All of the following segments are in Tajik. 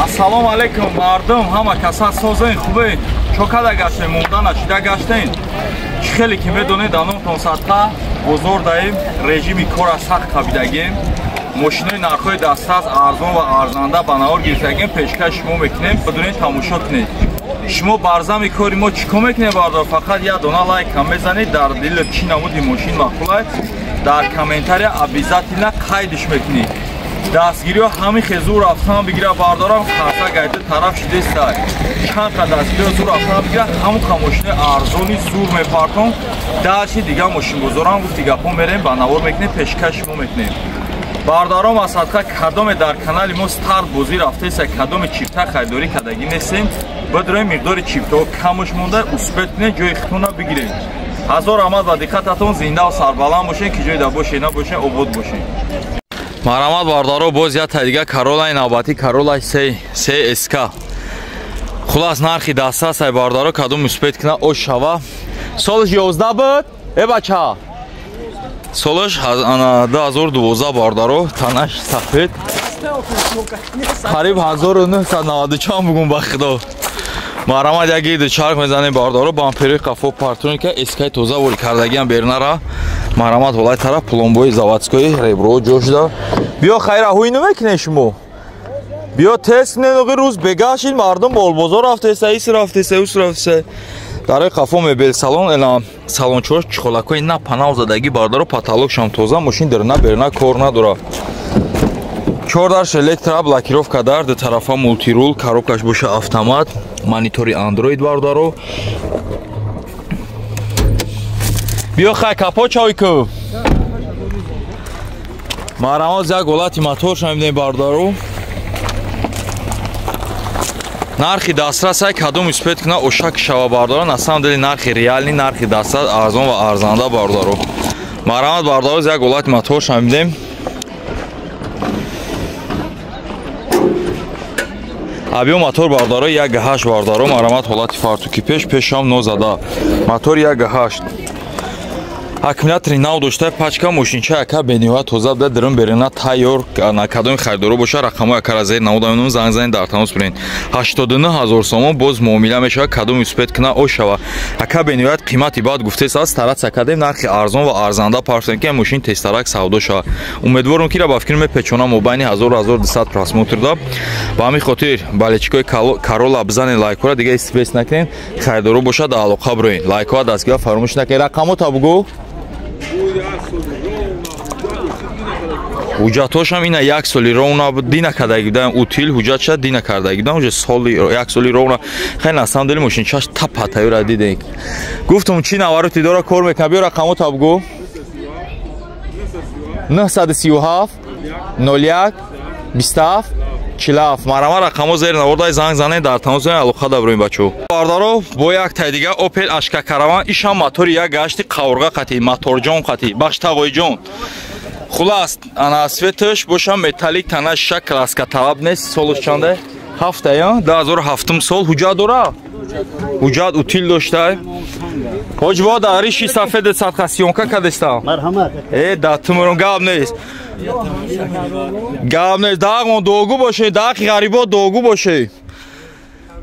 Ассалому алайкум мардум, ҳама каса созен хубе? Чо када гаштем, монда нашида гаштем? Чӣ хеле ки медонед, анонтон садқа бозор даем, режими кора сахт қабидагем. Мошинои нархҳои дастрас арзон ва арзанда ба навор гирифтагем, пешкаш шумо мекунем, бидунед тамошо кунед. Шумо барзами кори мо чӣ кор мекунед бардор? Фақат як дона лайк ҳам мезанед, дар дилат чӣ намуди мошин мақбул, дар комментария обязательно қайдиш мекунед. Дастгириҳо ҳамин хел зур рафтан бигира бардорам, хаста гайда тараф шидеста. Чанд қа дастгириҳо зур рафтан бигира, ҳамон қа мошинои арзони зур мепартон. Даши дига мошинбозорам гуфти гапҳо мерем, ба навор мекунем, пешкаш шумо мекунем. Бардаром аз садқа кадоме дар канали мо старт бозӣ рафтеса, кадоме чипта харидорӣ кардагӣ нестем, бидроем миқдори чиптаҳо камаш монда, успет кунед, ҷои хитона бигирем. Ҳазор раҳмат ва диққататон, зинда ва сарбаланд бошед, ки ҷойда бошед, набошед, обод бошед. Марҳамат бардаро, боз як та дига Каролаи навбатӣ, Каролаи CSK. Хулас нархи дастрас ай бардаро, кадом успет куна ош шава. Солаш 11 буд? Э бача. Солаш 2012 бардаро, танаш сафед. Қариб 1990 чанд бугун ба худо. Марҳамат як гирди чарх мезанем бардаро, бампери қафо партроника SK тоза вори кардагиам бернара. Марҳамат ҳолаи тараф пломбои заводской ребро ҷо шуда. Биё хайра ҳуй намекунед шумо. Биё тест кунед, оғи рӯз бегашид мардум болбозор рафтеса, ис рафтеса, ус рафтеса. Дарои қафо мебел салон, эла салончош чиқолакҳои на панав задагӣ бардаро, потолокшам тоза, мошин дирна берна кор надора. Чор дарш электро, блокировка дар, ду тарафа мултирул, коробкаш боша автомат, монитори Android бардаро. Биё хай капо чой ку. Марҳамат як ҳолати моторша мебинем бардаро. Нархи дастрас ай кадом успет куна ошак шава бардаро, на самом деле нархи реальный, нархи дастрас арзон ва арзанда бардаро. Марҳамат бардаро, як ҳолати моторша мебинем. Абиё мотор бардаро 1.8 бардаро, марҳамат ҳолати фартуки пеш, пешам нозада. Мотор 1.8. Аккумулятори нав дошта, пачка мошинча яка бениҳоят тоза буда, дирм берина тайёр, на кадоми харидоро боша, рақамҳои якара зер намуда, занг занед, дар тамос бирен. 89 000 сомон боз муомила мешавад, кадом успет куна ош шава. Ака бениҳоят қимати бад гуфтест аст, стараться кардем нархи арзон ва арзанда партоем, ки мошин тезтарак савдо шавад. Умедворам ки ба фикр мепечонам мобайни 1000-1200 просмотр да. Ба ҳамин хотир балечикои Карола бизанед лайкҳоро, дига стресс накунед, харидоро боша дар алоқа бироед. Лайкҳоро дастгира фаромӯш накунед. Рақамота бугӯ. Ҳуҷҷатҳошам ина як соли ровна дина кардаги будам, утил ҳуҷҷатша дина кардаги будам, уже соли як соли ровна. Хеле на самом деле мошинчаш тапа тайёра дидем. Гуфтам чи навароти дора кор мекунам, биё рақамота бугӯ. 937 01 27 47. Марҳамат рақамо зер навордай, занг занед, дар тамос алоқа даброем бачо. Бардаро бо як тай дига Opel Ашка Караван, ишам мотори як гашти қаврға қати, моторҷон қати, бахш тағоиҷон. Хулас, ана светаш боша металлик, тана шиша краска талаб нест. Солаш чанде? 7 я? 2007 сол. Ҳуҷҷат дора? Ҳуҷҷат утил дошта. Ҳоҷ во да риши сафед садқа съёмка кадеста. Марҳамат. Э да тумурон гап нест. Гап нест, дағмон дуогӯ боше, дақи ғарибо дуогӯ боше.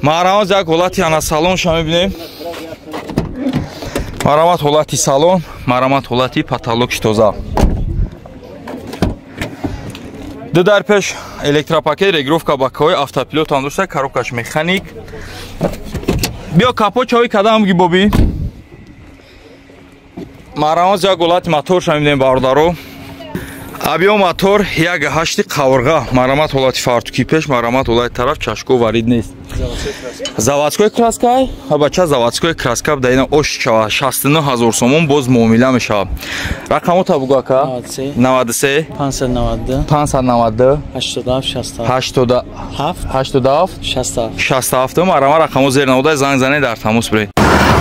Марҳамат як ҳолати ана салонша мебинем. Марҳамат ҳолати салон, марҳамат ҳолати потолокш тоза. Ду дар пеш электропакет, регировка бакаҳои автопилот ҳам дошта, коробкаш механик. Биё капо чой кадам ги боби. Марҳамат як ҳолати моторша мебинем бародаро. Абиё мотор 1.8 қаврға, марҳамат ҳолати фартуки пеш, марҳамат ҳолати тараф, чашко варид нест. Заводской краска, бача заводской краска буда, ина ош шава 69 000 сомон боз муомила мешавад. Рақамота бугӯ ака? 93 592 592 87 67 67 67 67. Марҳамат рақамо зер навода, занг занед, дар тамос биред.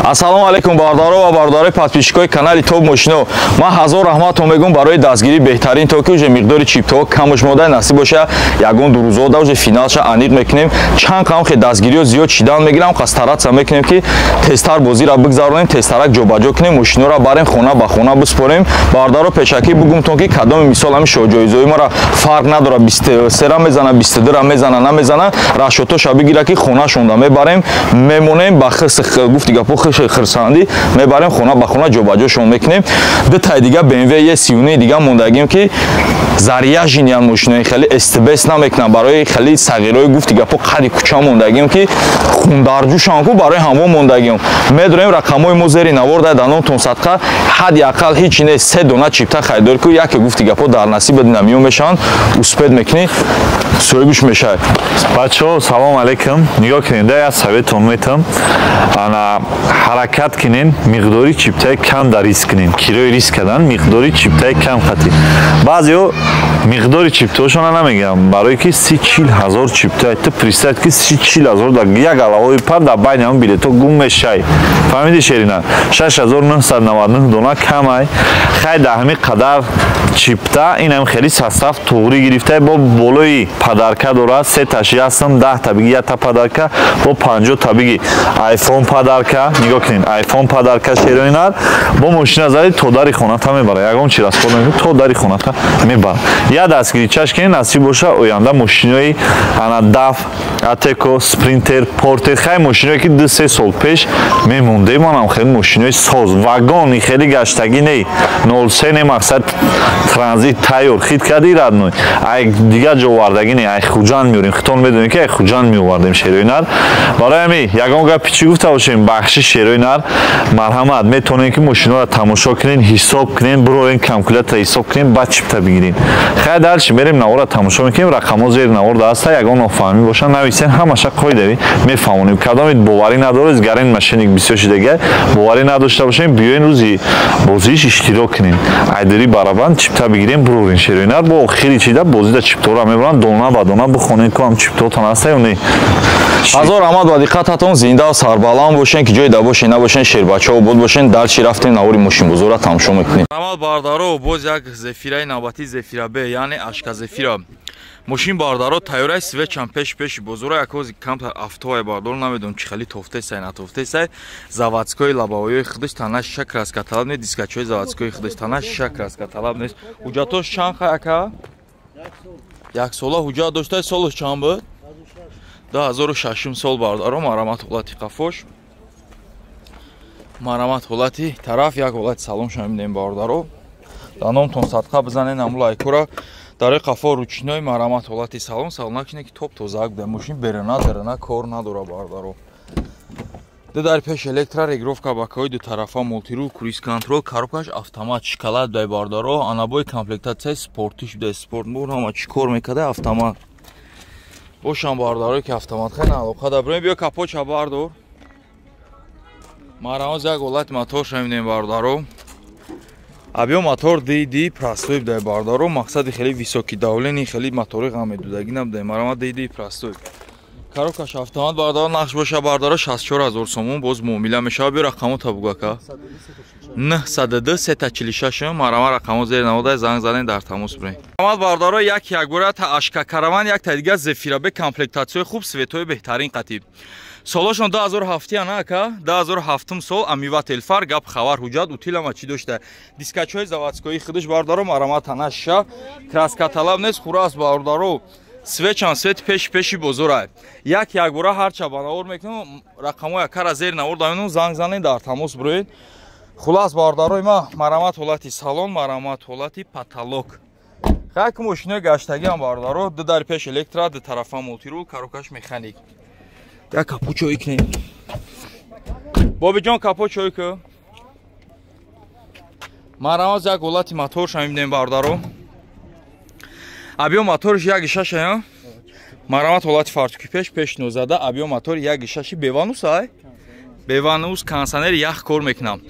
Ассалому алайкум бародаро ва бародарои подписчикои канали Топ Мошино. Ман ҳазор раҳматон мегӯм барои дастгирии беҳтарин, то ки уже миқдори чиптаҳо камш мода насиб боша, ягон ду рӯзо да уже финалша аниқ мекунем. Чанд қам хе дастгириҳо зиёд шидан мегирам, қас стараться мекунем ки тезтар бозиро бигзаронем, тезтарак ҷобаҷо кунем, мошиноро барем хона ба хона биспорем. Бародаро, пешакӣ бугумтон ки кадоми мисол ҳами шоҳҷоизои мара фарқ надорад, 23-ра мезана, 22-ра мезана, намезана, расчётоша бигира ки хонашонда мебарем, мемонем ба хис гуфти гапо хирсандӣ мебарем, хона ба хона ҷобаҷошон мекунем. Ду тай дига BMW E39 дига мондагим ки заряженныян мошинои хеле СТБС намекунам, барои хеле сағирои гуфти гапо қади кӯча мондагим ки хундарҷӯшан ку барои ҳамон мондагим. Медонем рақамҳои мо зери навор дар данонтон садқа, ҳадди ақал ҳеҷ не се дона чипта харидорӣ ку, яке гуфти гапо дар насибат намиён мешаванд, успеть мекунӣ, соҳибиш мешавад. Бачаҳо, салом алейкум. Нигоҳ кунед, да як советон метам. Ана ҳаракат кунен, миқдори чиптаи кам дар риск кунен. Кирои риск кардан миқдори чиптаи кам хати. Баъзеҳо миқдори чиптаҳошона намегӯям, барое ки 30-40 ҳазор чипта, ту представь ки 30-40 ҳазор дар як алавои пар дар байни ҳамон билетҳо гум мешай. Фаҳмиди Шерина? 6999 дона камай. Хай дар ҳамин қадар чипта инам хеле состав туғри гирифта, бо болои подарка дорад, се таши ҳастам, 10 та биги, якта подарка, бо 50 та биги iPhone подарка. Нигоҳ кунед, iPhone подарка шероинар, бо мошина зади то дари хоната мебара, ягон чи расход намекунад, то дари хоната мебара. Я дастгирӣ чаш кунед, насиб боша оянда мошинои ана даф, Атеко, Спринтер, Портер, хай мошиное ки 2-3 сол пеш мемонде, манам хеле мошинои соз, вагони хеле гаштагӣ не, 03 не, мақсад транзит тайёр хит кади родной, ай дигар ҷо овардагӣ не, ай Хуҷанд меорем, хитон медонем ки ай Хуҷанд меовардем шерои нар. Барои ҳамин ягон гапи чӣ гуфта бошем, бахши шерои нар, марҳамат, метавонем ки мошиноро тамошо кунем, ҳисоб кунем, бироем калькулятора ҳисоб кунем, баъд чипта бигирем. Хай дальше мерем навора тамошо мекунем, рақамҳо зери навор даста, ягон нофаҳмӣ боша нависен, ҳамаша қоидави мефаҳмонем. Кадомит боварӣ надоред, гарин мошенник бисёр шидага, боварӣ надошта бошем, биёен рӯзи бозиш иштирок кунем. Айдири барабан чипта бигирем, бурорем шерои нар, бо охири чида бозида чиптора мебаранд, дона ба дона бихонед ку ҳам чиптотон ҳаста ё не. Ҳазор раҳмат ба диққататон, зинда сарбаланд бошен, ки ҷое да бошен, набошен, шербачаҳо обод бошен. Дар чи рафтем навори мошинбозора тамошо мекунем. Раҳмат бардаро, боз як зефираи навбатӣ, зефира б, яъне ашка зефира. Мошин бардаро тайёраи свечам пеш пеши бозора, якози камтар автоай бардор, намедонам чи хели тофтесай натофтесай, заводской лобовои худаш тана шиша краска талаб нест, дискачои заводской худаш тана шиша краска талаб нест. Ҳуҷҷатош чанд хай ака? Як сола ҳуҷҷат доштай, солаш чанд буд? 2006 сол бардаро, марамат ҳолати қафош, марамат ҳолати тараф, як ҳолати салон шамидем бардаро. Даномтон садқа бизанен аму лайкора. Дарои қафо ручной, марамат ҳолати салон, салонак ки топ тозаак буда, мошин берана дарана кор надора бардаро. Ду дар пеш электро, регулировка бакаҳои ду тарафа, мультирул, круиз контроль, коробкаш автомат, шоколад дай бардаро, анабои комплектатсияи спортиш буда, спорт мур ҳама чӣ кор мекарда, автомат. Бошам бардаро ки автомат хеле алоқа да бирем, биё капоча бардор. Марамоз як ҳолати мотор шамидем бардаро. Абиё мотор ДД простой будай бардаро, мақсади хеле высокий давление, хеле мотори ғам медудагӣ набудай, марама ДД простой. Коробкаш автомат бардаро, нақш боша бардаро, 64 ҳазор сомон боз муомила мешавад. Биё рақамо та бугу ака. 902 346, марама рақамо зери навода, занг занен, дар тамос бирем. Марҳамат бардаро, як якбора та ашка караван, як та дига зефира бе комплектатсияи хуб, светҳои беҳтарин қатиб. Солошон 2007 ана ака, 2007 сол, омыватель фар, гап хабар ҳуҷҷат, утилама чӣ дошта. Дискачҳои заводскои худаш бардаро, марамат тана шиша, краска талаб нест, хура аст бардаро. Свечам свет пеш пеши бозора. Як якбора ҳарча ба навор мекунам, рақамҳои акара зери навор даминам, занг занен, дар тамос бироед. Хулас бардарои ма, марамат ҳолати салон, марамат ҳолати потолок. Хай ки мошинои гаштагиам бардаро, ду дар пеш электро, ду тарафа мультирул, коробкаш механик. Як капучои кунем. Бобиҷон капучои ку. Марамаз як ҳолати моторша мебинем бардаро. Абиё моторш як шаша, марамат ҳолати фартуки пеш пеш нозада, абиё мотор як шаши беванус ай. Беванус кондиционер ях кор мекунам.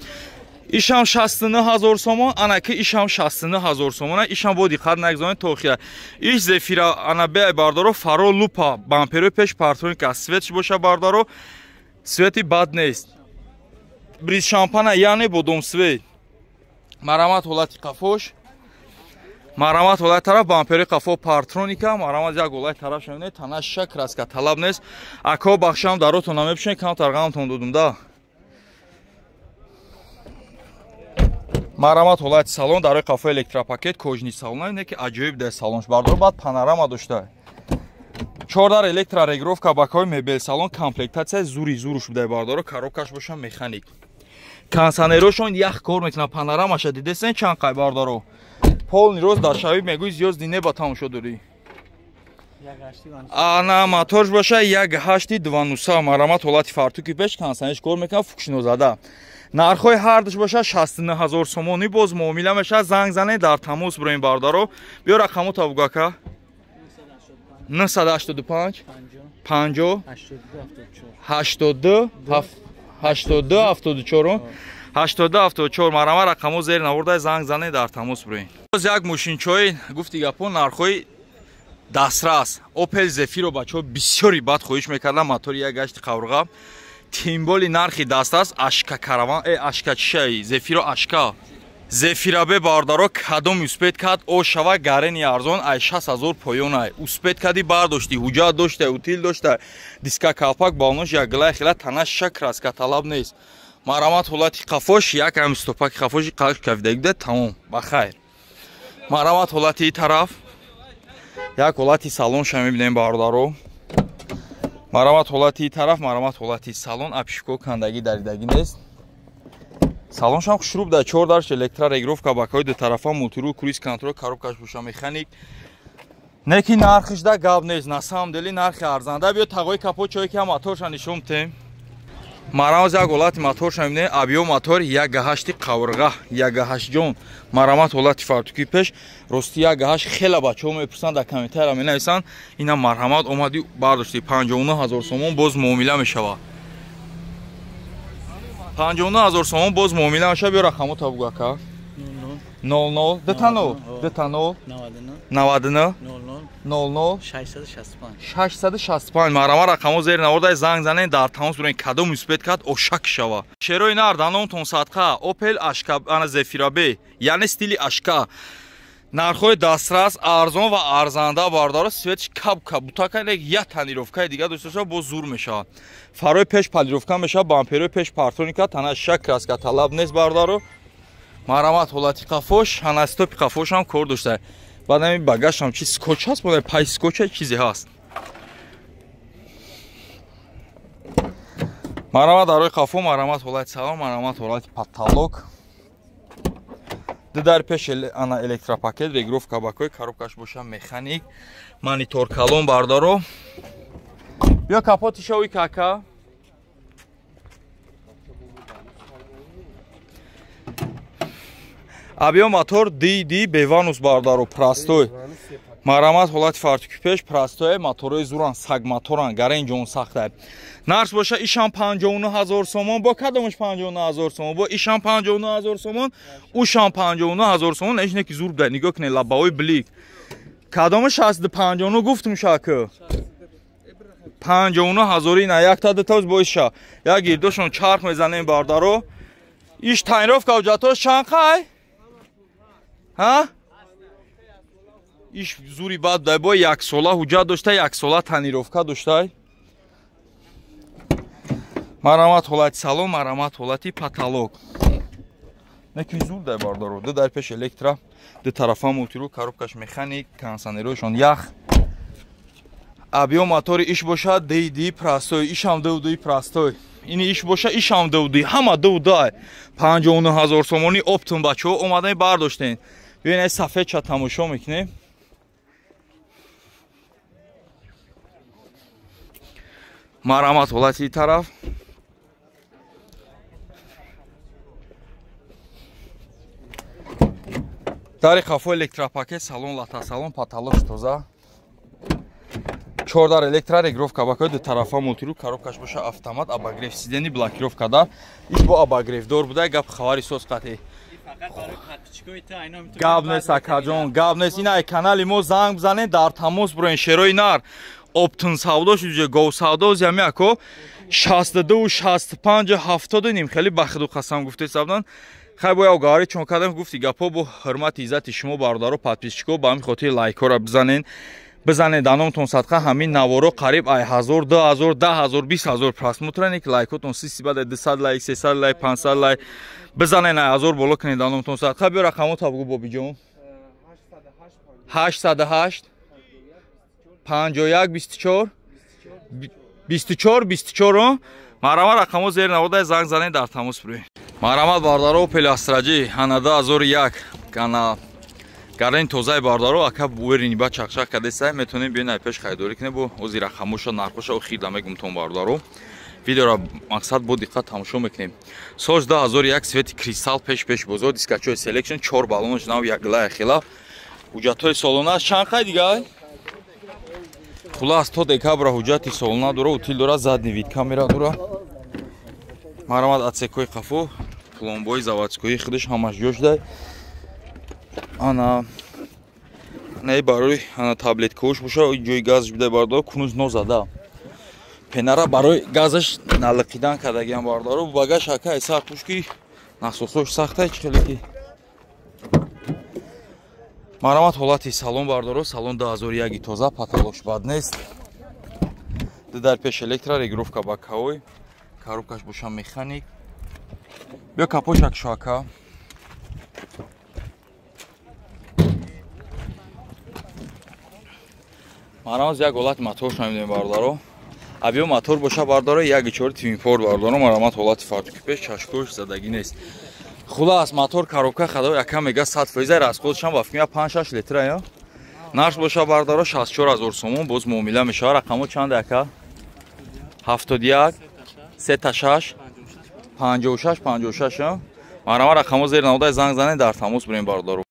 Ишам 69 ҳазор сомон, ана ки ишам 69 ҳазор сомона, ишам бо диққат нагзонед то охира. Иш зефира ана бе бардаро, фаро лупа, бамперои пеш партроника, светш боша бардаро, свети бад нест. Бриз шампана, яъне бодомсвет. Марамат ҳолати қафош. Марамат ҳолати тараф бампери қафо партроника, марамат як ҳолати тараф шавне, тана шиша краска талаб нест. Ако бахшам даротон намепӯшен, камтар ғамтон додум да. Марамат ҳолати салон, дарои қафо электропакет, кожни салон, не ки аҷоиб дар салонш бардор, баъд панорама дошта. Чордар электрорегулировка бакои мебел салон, комплектатсия зури зуруш будай бардоро, коробкаш боша механик. Консанерошон ях кор мекунад, панорамаша дидесен чанд қай бардоро. Полный рост дар шави мегӯй зиёд дине ба тамошо дорӣ. Ана моторш боша 1.8 2.9, марамат ҳолати фартуки пеш, консанеш кор мекунад, фукшинозада. Нархҳои ҳардуш боша 69 000 сомонӣ, боз муомила мешавад, занг занед, дар тамос бироем бардаро. Биё рақамо табугака. 985 50 82 82 74 82 74. Марама рақамо зер наворда, занг занед, дар тамос бироем. Боз як мошинчои гуфти гапо нархҳои дастрас. Opel Zafira бачаҳо бисёри бад хоҳиш мекардам, мотори 1.8 қаврға. Тимболи нархи дастрас ашка караван, ашка чишаи Zafira ашка. Zafira бе бардаро кадом успет кад о шава гарени арзон ай 60 000 поён ай. Успет кади бардошти, ҳуҷҷат дошта, утил дошта, диска калпак балнош як гилай хила, тана шиша краска талаб нест. Марамат ҳолати қафош, як ҳам стопаки қафоши қалш кафидагида, тамом, ба хайр. Марамат ҳолати тараф, як ҳолати салонша мебинем бародаро. Марамат ҳолати тараф, марамат ҳолати салон, апшико кандагӣ даридагӣ нест. Салоншам хушрӯб да, чор дарш электрорегулировка бакои ду тарафа, мултирул, круиз контроль, коробкаш боша механик. Не ки нархиш да гап нест, на самом деле нархи арзанда. Биё тағои капот чое ки моторша нишон тем. Марамат як ҳолати моторша мебинем, абиё мотор 1.8 қаврға, 1.8 ҷон. Марамат ҳолати фартуки пеш, рости 1.8 хела бачаҳо мепурсанд, дар комментария менависанд. Ина марҳамат омади бардошти 59 000 сомон, боз муомила мешавад. 59 000 сомон боз муомила мешавад. Биё рақамо табуг ака. 00 2 0 99 00 665 665. Марама рақамо зер наворда, занг занед, дар тамос бурен, кадом успет кард ошак шава. Шерои нар даномтон садқа Opel Ашка, ана Zafira Б, яъне стили Ашка. Нархҳои дастрас, арзон ва арзанда бардора, светш каб кабутака, як тонировкаи дига дошта бошад, боз зур мешавад. Фарои пеш полировка мешавад, бамперои пеш партроника, тана шиша краска талаб нест бардаро. Марамат ҳолати қафош, ана стопи қафош ҳам кор дошта. Баъд ҳамин багаж ҳам чи скотч ҳаст, бода пай скотча чизе ҳаст. Марамат дарои қафо, марамат ҳолати салон, марамат ҳолати потолок. Ду дар пеш ана электропакет, регулировка бакои, коробкаш боша механик, монитор калон бардаро. Биё капоти шови кака. Абиё мотор DD Беванус бардаро, простой. Марамат ҳолати фартуки пеш, простой, моторои зуран, саг моторан, гарен ҷон сахта. Нарх боша ишам 59 000 сомон, бо кадомаш 59 000 сомон, бо ишам 59 000 сомон, ушам 59 000 сомон, ишне ки зур буда, нигоҳ кунед лабаои блик. Кадомаш 659 гуфтум шака. 59 000 на якта дутоз бо иша. Як гирдошон чарх мезанем бардаро. Иш тонировка ҳуҷҷатош чанд қай? Ҳа? Иш зури бад дай, бо як сола ҳуҷҷат дошта, як сола тонировка доштай. Марамат ҳолати салон, марамат ҳолати потолок. Неки зур дай бардаро. Ду дар пеш электро, ду тарафа мултиру, коробкаш механик, консанероишон ях. Абиё мотори иш боша DD простой, ишам DD простой. Ини иш боша ишам DD, ҳама DD. 59 000 сомонӣ оптом бачаҳо омадан бардоштен. Биён ай сафедча тамошо мекунем. Марамат ҳолати тараф. Дари қафо электропакет, салон лата салон, потолок тоза. Чордар электрорегулировка бакои ду тарафа мултиру, коробкаш боша автомат, обогрев сидени, блокировка дар. Иш бо обогревдор буда, гап хабари соз қатъи. Гап нест акаҷон, гап нест. Ина ай канали мо занг бизанед, дар тамос бироен шерои нар. Оптун савдо шуд уже гов савдо зами ако 62 65 70 ним хеле ба худу қасам гуфте сабдан. Хай бо яв гари чон кардам гуфти гапо бо ҳурмати иззати шумо бародаро подписчико ба ҳамин хотир лайкҳоро бизанен. Бизанед даномтон садқа ҳамин наворо қариб ай 1000 2000 10000 20000 просмотра ник лайкотон 30 баъд 200 лайк 300 лайк 500 лайк бизанед ай 1000 боло кунед даномтон садқа. Биё рақамо та бугу бобиҷон. 808 51 24 24 24. Марҳамат рақамо зери наводай занг занед дар тамос биред. Марҳамат бародаро Opel Astra J ана 2001 ана гарани тозаи бародаро ака буверини ба чақчақ кадесай метонем биён ай пеш харидорӣ кунем бо ози рақамоша нархоша охирда мегумтон бародаро. Видеоро мақсад бо диққат тамошо мекунем. Соли 2001 цвети кристалл пеш бозор дискачои селекшн 4 баллонш нав як глая хилаф ҳуҷҷатҳои солона чанд қай дига? Хулас то декабра ҳуҷҷати солона дора, утил дора, задний вид камера дора. Марҳамат отсекои қафо, пломбои заводскои худаш ҳамаш ҷо шуда. Ана не барои ана таблеткаош боша, ҷои газш бида бардор, кунуз нозада. Пенара барои газаш налиқидан кардагиам бардоро. Багаш ака эса пушки насосош сахтай чи хеле ки. Марҳамат ҳолати салон бардоро, салон 2001 тоза, паталош бад нест. Ду дар пеш электро, регулировка боковой, коробкаш боша механик. Биё капошак шо ака. Марҳамат як ҳолати моторш намедонем бародаро. Абиё мотор боша бардаро 1.4 твинпор бардаро. Марҳамат ҳолати фартуки пеш чашкош задагӣ нест. Хулас мотор коробка хадо яка мега 100% расходшам ба фикр 5-6 литра я. Нарх боша бардаро 64000 сомон боз муомила мешава. Рақамо чанд ака? 71 36 56 56. Марҳамат рақамо зери наводай занг занед дар тамос бирем бародаро.